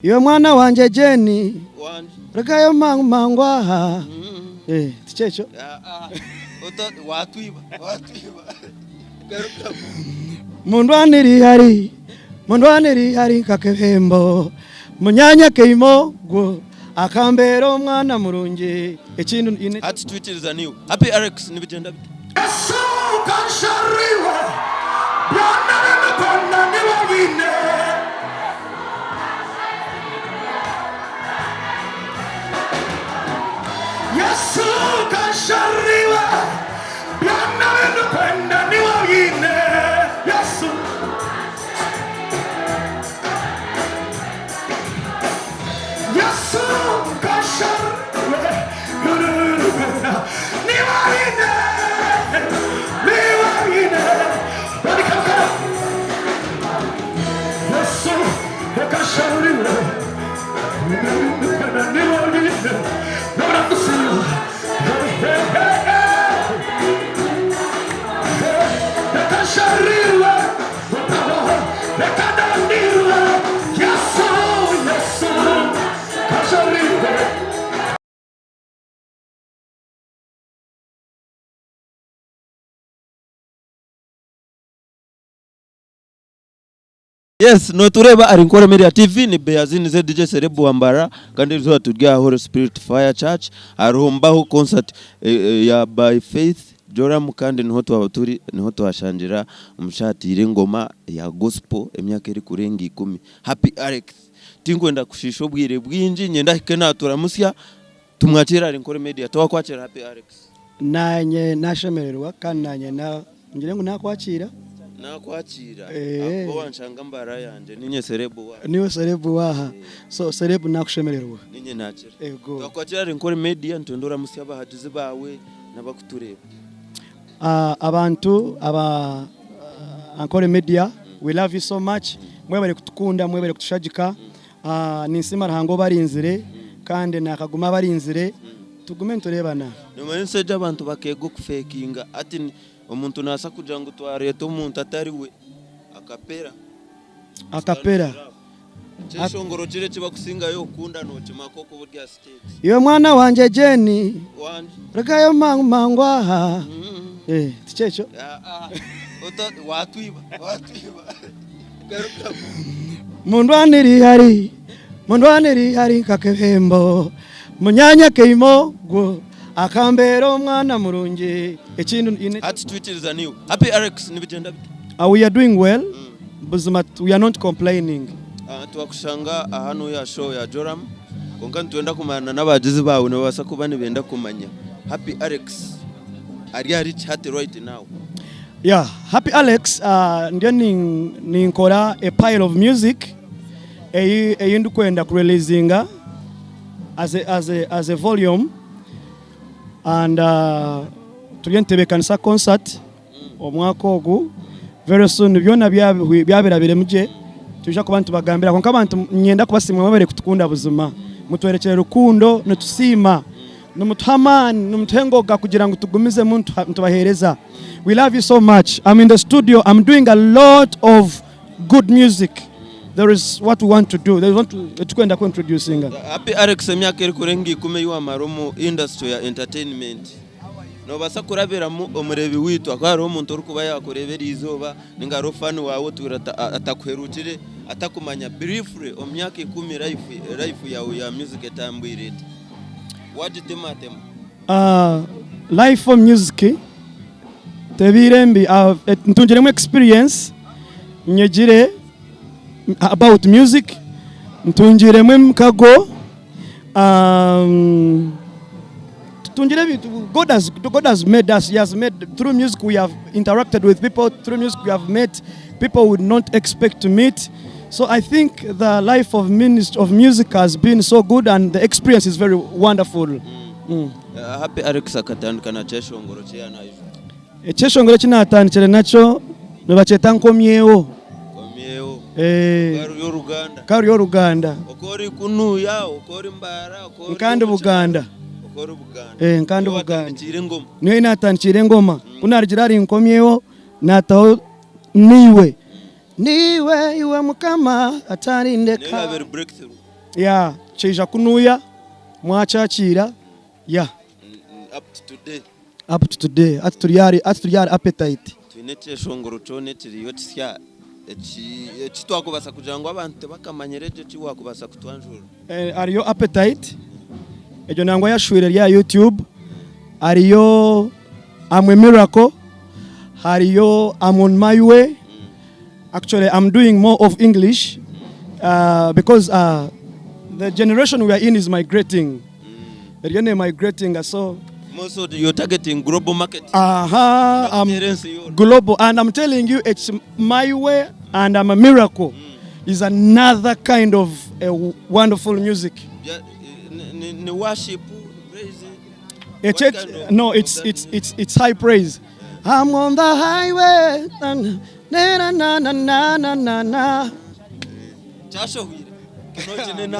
Iwe mwana wangye Jane, rugayo mangu mangu aha. Eh, tikyo ekyo? Mundwanire ihari, mundwanire ihari nk'akebembo, munyaanya Kaimo gwo akambeera omwana murungi. Ekindi nyine. Hati twikiriza niiwe. Happy Alex nibigyenda bita? Yesu kansharuriwe, byona ebindikwenda niwe obiine. Yesu kansharuriwe, byona ebindikwenda niwe obiine. Yesu. Yesu kansharuriwe, niwe obiine, niwe obiine. Bandika mukama. Yesu kasharuriwe, niwe obiine. Nobura kusiiba. Hey, hey, hey, hey. Kasharuriwe, reka ndandirwe. Yesu, Yesu, kasharuriwe. Yes, notureeba ari Nkore Media TV ni Beyazini ze DJ Celeb Wambara kandi erizooba turi aha Holy Spirit Fire Church hariho mbaho concert eh, eh, ya By Faith Joram kandi niho twaba turi niho twashangira omushaija atiire engoma ya gospel emyaka erikurenga ikumi Happy Alex tinkwenda kushiisha obwire bwingi nyenda ahike naturamutsya tumwakiire ahari Nkore Media twakwakira Happy Alex. Naanye nashemererwa kandi naanye na ngire ngu nakwakiira. Nakwakiira Eh. ahakuba wanshanga mbara yangye ninye celeb waaha. Niiwe celeb waaha. So celeb nakushemererwa. Ninye nakira. Ego. Twakwakira ahari Nkore Media nitwenda oramutsye abahagizi baawe n'abakutureeba. Ah, abantu aba Ankole Media we love you so much mwebare kutukunda mwebare kutushagika Ah, ninsiima Ruhanga obarinzire kandi nakaguma abarinzire tugume nitureebana. Nomanya ensi egi abantu bakeega okufekinga hati omuntu nabaasa kugira ngu twareeta omuntu atari we akapera. Akapera. Ekyeshongoro kiri ekibakusingayo kukunda nokimaka okuba ori aha stage. Iwe mwana wangye Jane, Wangye. rugayo mangu mangu aha. Eh, tikyo ekyo? Watwiba, watwiba. Garukamu. Mundwanire ihari, mundwanire ihari nk'akebembo, munyaanya Kaimo gwo akambeera omwana murungi. Ekindi nyine. Hati twikiriza niiwe. Happy Alex nibigyenda bita? Uh, we are doing well. Buzima we are not complaining. Ah, twakushanga aha nuya show ya Joram kwonka nitwenda kumanyana n'abagizi baawe nibabaasa kuba nibenda kumanya Happy Alex ari ahari ki hati right now? Yeah, Happy Alex uh, ndiyo ninkora a pile of music eyi eyi ndikwenda kureleasinga as a, as a, as a volume and uh, turiyo nitutebeekanisa concert omwaka ogu very soon byona byabirabiremu gye twija kuba nitubagambira kwonka abantu niinyenda kubasiima mwebare kutukunda buzima mutworekire rukundo nitusiima nimutuha amaani nimutuha engoga kugira ngu tugumizemu nitubaheereza we love you so much I'm in the studio I'm doing a lot of good music there is what we want to do there is what tukwenda ku introducinga. Happy Alex emyaka erikurenga ikumi ei wamara omu industry ya entertainment Noobaasa kurabiramu omureebi waitu ahakuba hariho omuntu orikuba yaakureeba eri izooba nainga hariho faani waawe otwire atakuherukire atakumanya. Briefly omu myaka ikumi life yaawe ya music etambwire eta? Waagitematema? Life omu music tebaire mbi, ntungiremu experience, nyegire about music, ntungiremu emikago. Tutungire ebintu God has, God has made us, he has made through music we have interacted with people, through music we have met people we would not expect to meet. So I think the life of, ministry, of music has been so good and the experience is very wonderful. Mm. Happy Alex akatandika na kyeshongoro ki yaana ijuka? Ekyeshongoro eki naatandikire nakyo nibakyeta Nkomyeho. Nkomyeho. Eh. Ka ruri oruganda. Ka ruri oruganda. Oku ori kunuya, oku ori Mbarara, oku ori Nka ndi Buganda. Oku ori Buganda. Eh, nka ndi Niyo Buganda. watandikiire engoma. Niyo ei naatandikiire engoma. Ku naarugire ahari Nkomyeho, naataho Niiwe. Niiwe, iwe Mukama Niyo atarindeka. yaabaire breakthrough. Yeah, kyaija kunuuya, mwakyakiira, yeah. Up to today. Up to today, hati turi ahari, hati turi ahari appetite. Twine ekyeshongoro kyona ekiriyo kisya eki eki twakubaasa kugira ngu abantu tibakamanyire gye eki waakubaasa kutwanjurira? Eh, hariyo appetite, egyo nangwa yashwire eri aha YouTube, hariyo I'm a miracle, hariyo I'm on my way, Actually I'm doing more of English because the generation we are in is migrating. Eriyo ne migrating so More so you're targeting global market. Aha, I'm Nokuteera ensi yoona. global and I'm telling you it's my way and I'm a miracle is another kind of a wonderful music. Bya- ni- ni- Ni worship, praise. It's, What it, kind of- no, of it's, that it's, music? it's, it's high praise. I'm on the highway. Na, na, na, na, na, na, na. Kyashohwire.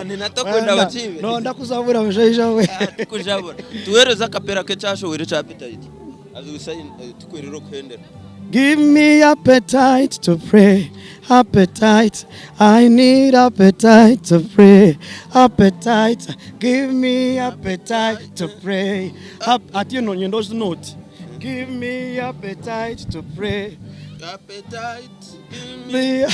Ninatokwenda bakiibe. No, ndakuzabura mushaija we. Ah, tikujabura. Tuweereze akapera k'ekyashohwire ekya appetite. As we say, eh, tukwirire okuhendera. Give me appetite to pray, appetite. I need appetite to pray, appetite. Give me appetite to pray. Ap ati no nyenda note. Give me appetite to pray. Appetite, give me Me.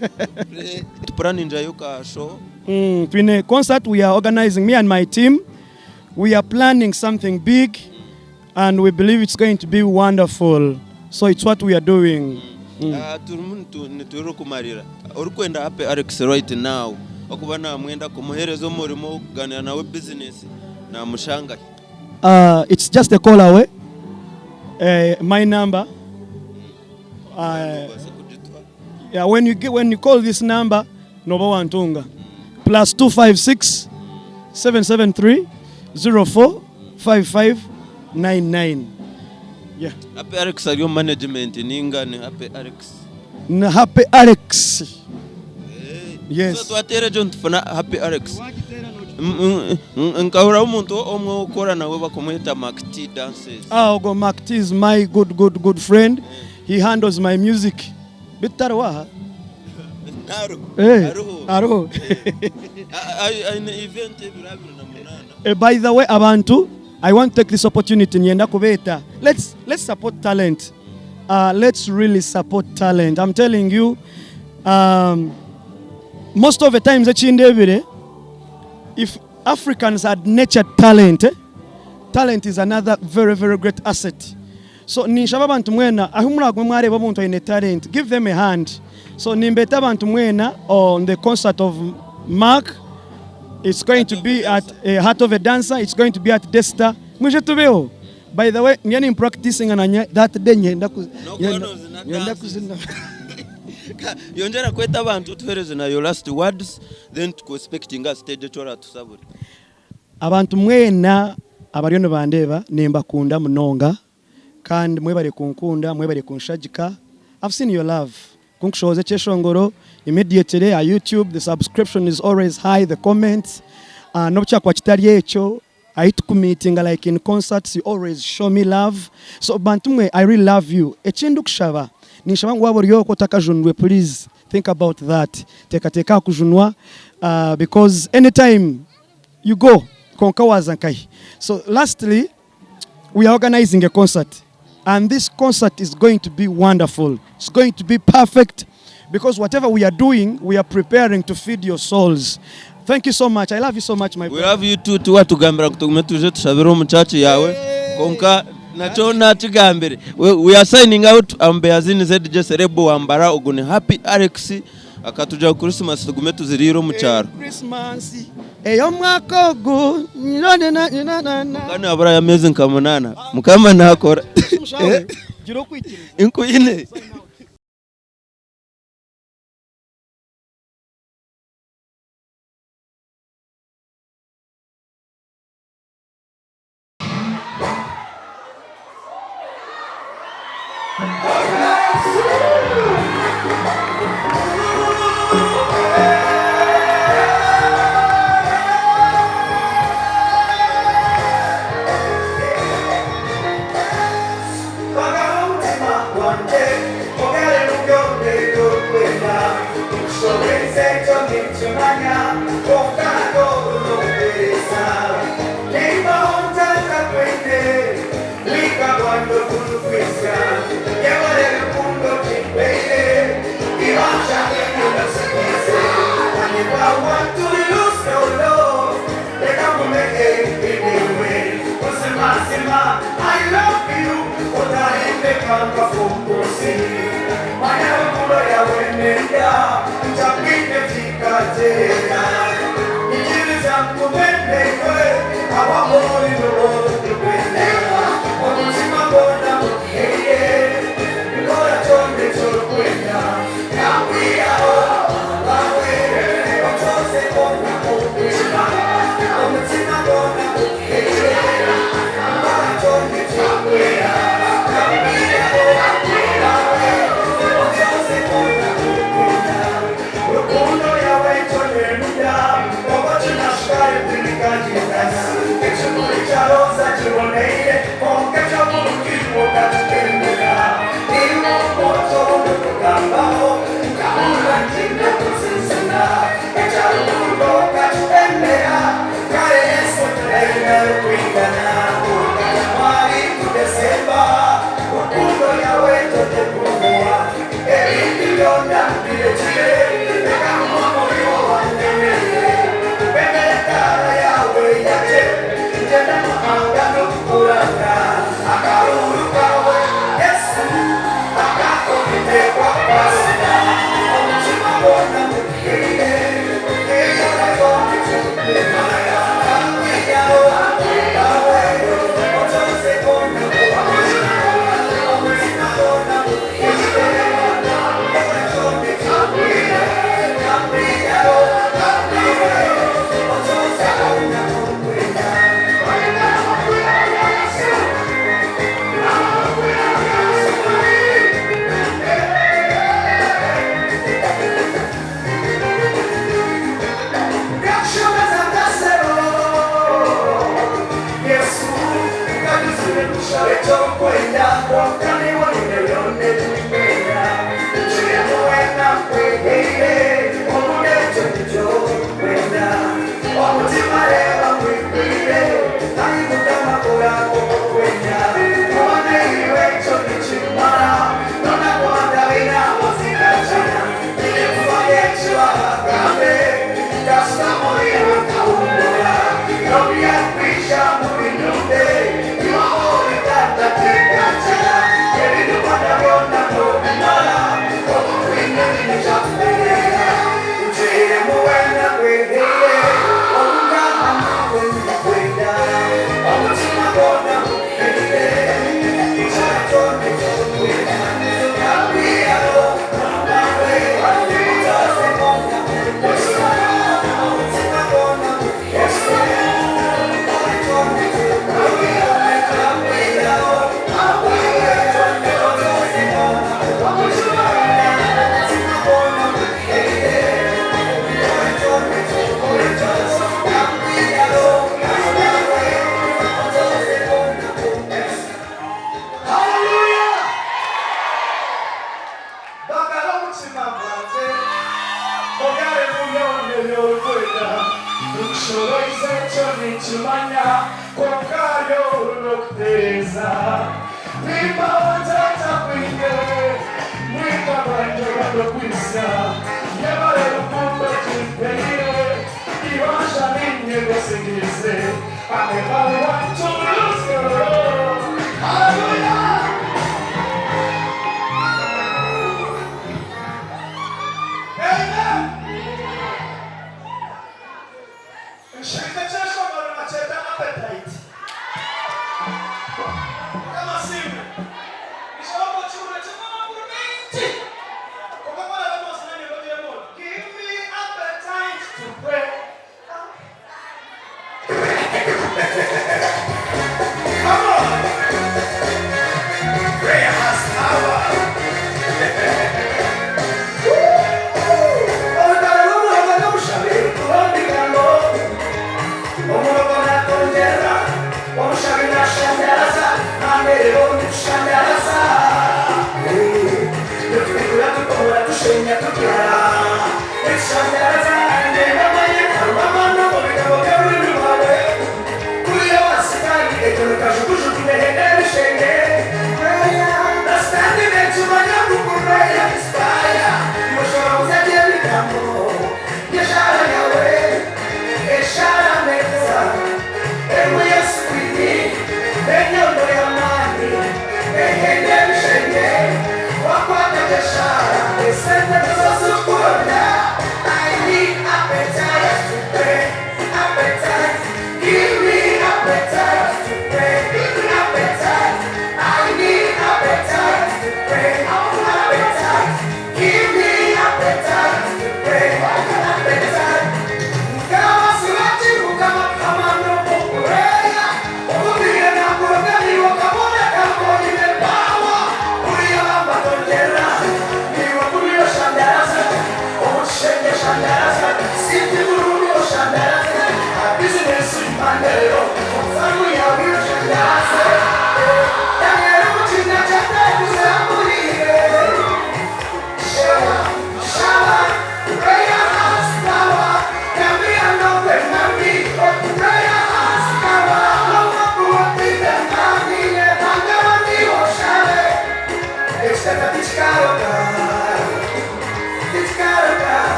pray. Tupuraninjayo ka show. Twine concert we are organizing, me and my team. We are planning something big and we believe it's going to be wonderful. So it's what we are doing. Ah, turimu nitwirira okumarira. Orikwenda Happy Alex right now, okuba namwenda kumuheereza omurimo, kuganira nawe business, namushangahi? It's just a call away. My number. Nobaasa kugituha? Yeah, when you get, when you call this number, noba wantunga. Plus 256 773 04 5599. Yeah. Happy Alex ari omu management ninga ni Happy Alex? Na Happy Alex. Yes. So twateera egyo nitufuna Happy Alex. Nkahuriraho omuntu omwe okukora nawe bakumweta Mark T Dances. Ah, ogwo Mark T is my good good good friend. He handles my music. Bitu tariho aha? Hariho. Eh, Hariho. hariho. Aine event ebiro 28. Eh, by the way abantu I want to take this opportunity nyenda kubeeta let's, let's support talent let's really support talent I'm telling you most of the times ekindeebire if Africans had nurtured talent eh, talent is another very very great asset so ninshaba abantu mwena ahu muragume mwareeba omuntu aine talent give them a hand so nimbeeta abantu mwena on the concert of Mark It's going to be at eh, Heart of a Dancer, it's going to be at Desta. Mwije tubeho. By the way, ngiye ni practicing na that day nyenda ku Nokuba nozina nyenda dances. kuzina. Yongyera kweta abantu otuhereze na your last words then tuku expectinga aha stage eki oratusabure. Abantu mwena abariyo nibandeeba nimbakunda munonga Kandi mwebare kunkunda, mwebare kunshagika, I've seen your love. Ku nkushohoza ekyeshongoro immediately aha YouTube, the subscription is always high, the comments, n'obu kyakuba kitari ekyo, ahi tukumiitinga like in concerts you always show me love. So bantu mwe I really love you. Eki ndikushaba, ninshaba ngu waaba ori okwo otakajunirwe please think about that. Teekateeka aha kujunwa because anytime you go kwonka waaza nkahi? So lastly, we are organizing a concert and this concert is going to be wonderful it's going to be perfect because whatever we are doing we are preparing to feed your souls thank you so much i love you so much my We love you too tiwatugambira ngu tugume twije tushabire omu church yawe kwonka nakyo nakigambire We, we are signing out I'm Beazini ZJ Celeb Wambara ogu ni Happy Alex akatugira ngu Christmas tugume tuziriire omu kyaro Christmas Ey'omwaka ogu Kwonka nihaburayo ameezi nka munaana. Mukama naakora. Gira okwikiriza. Nkwine.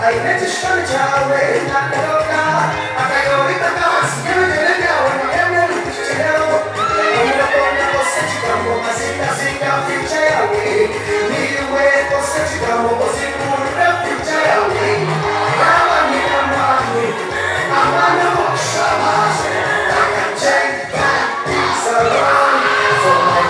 Aine ekishushani kyawe nakuroga Akayoora eitaka ahansi y'ebigyere byawe Mbwenu ebikuhikireho Omurogo nakozesa ekigambo Azingazinga future yawe Niiwe kozesa ekigambo Ozingurure future yawe Yaaba ni amaani Amaani ag'okushaba I can change that things around For my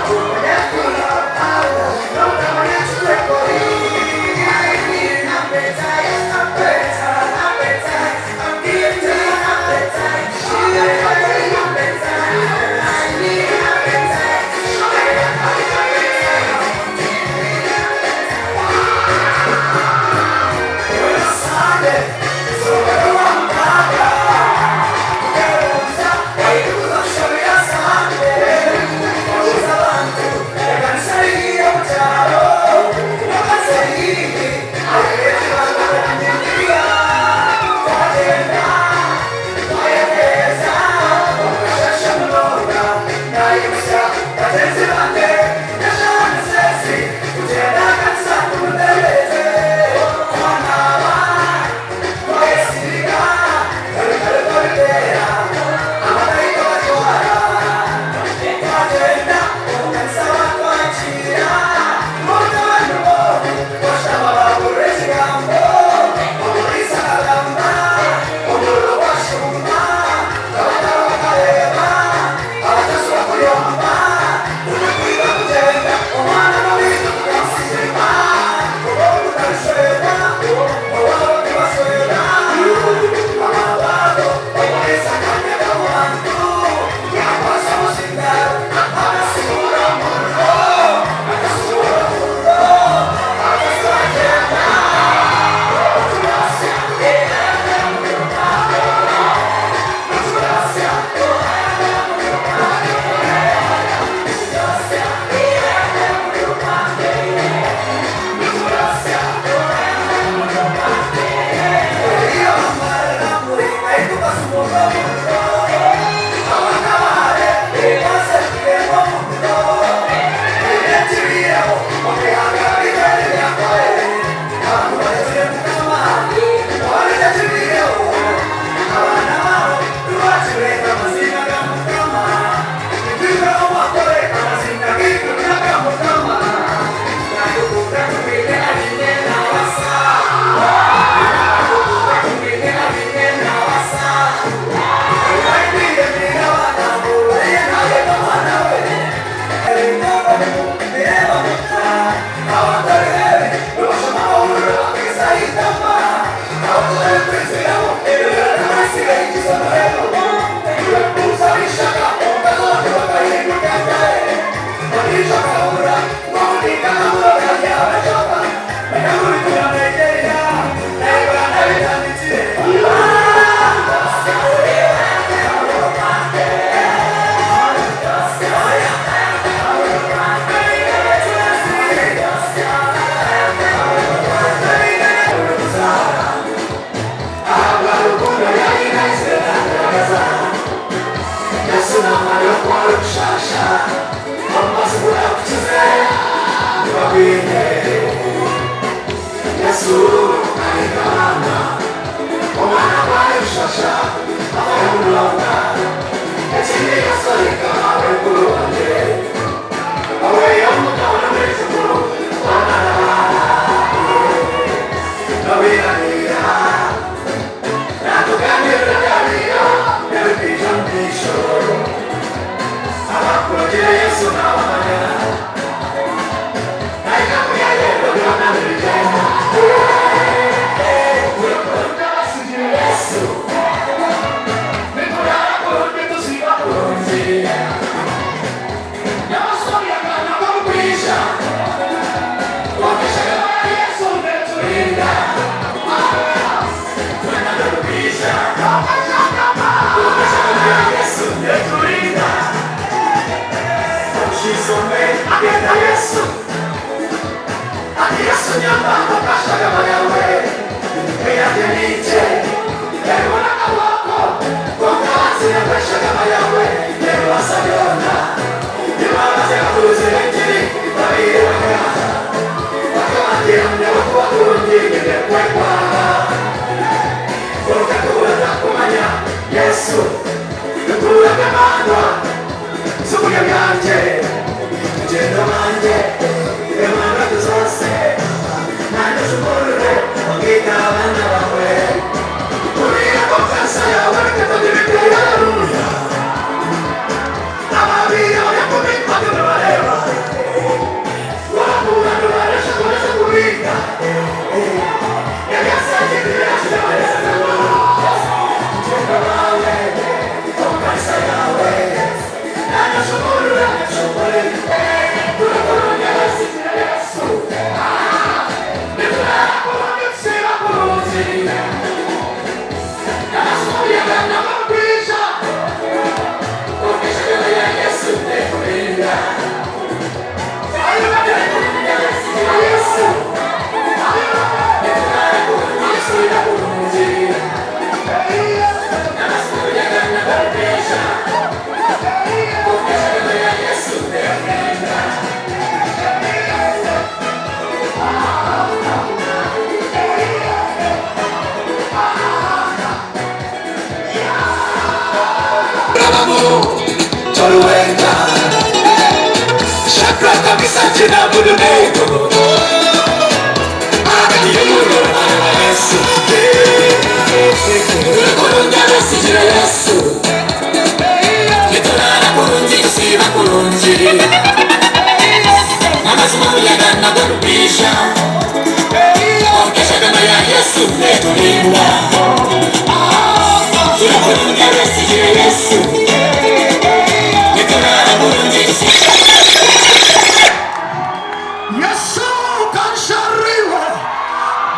Yesu kanshariwe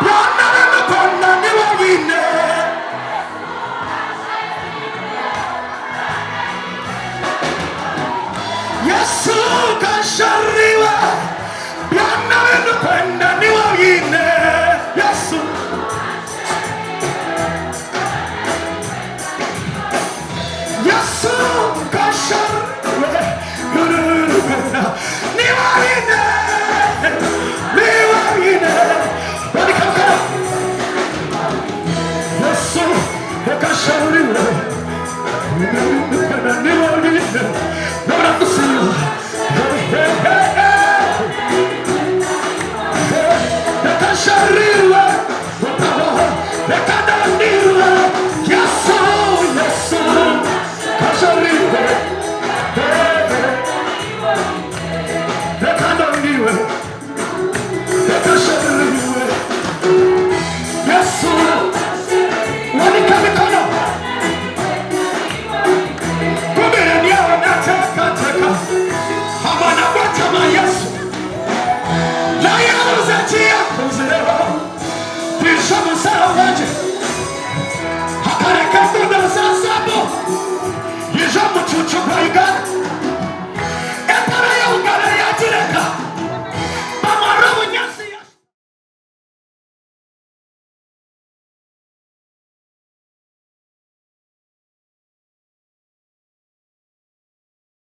byona bimikona niwe wine. Yesu kanshariwe byona bimikona niwe wine. Yesu Yesu kanshariwe niwe wine. Niwe wine. Bari kamukara. Yesu kanshariwe niwe wine. Nabura kusiba. Hey, hey, hey, hey. Nakashariwe.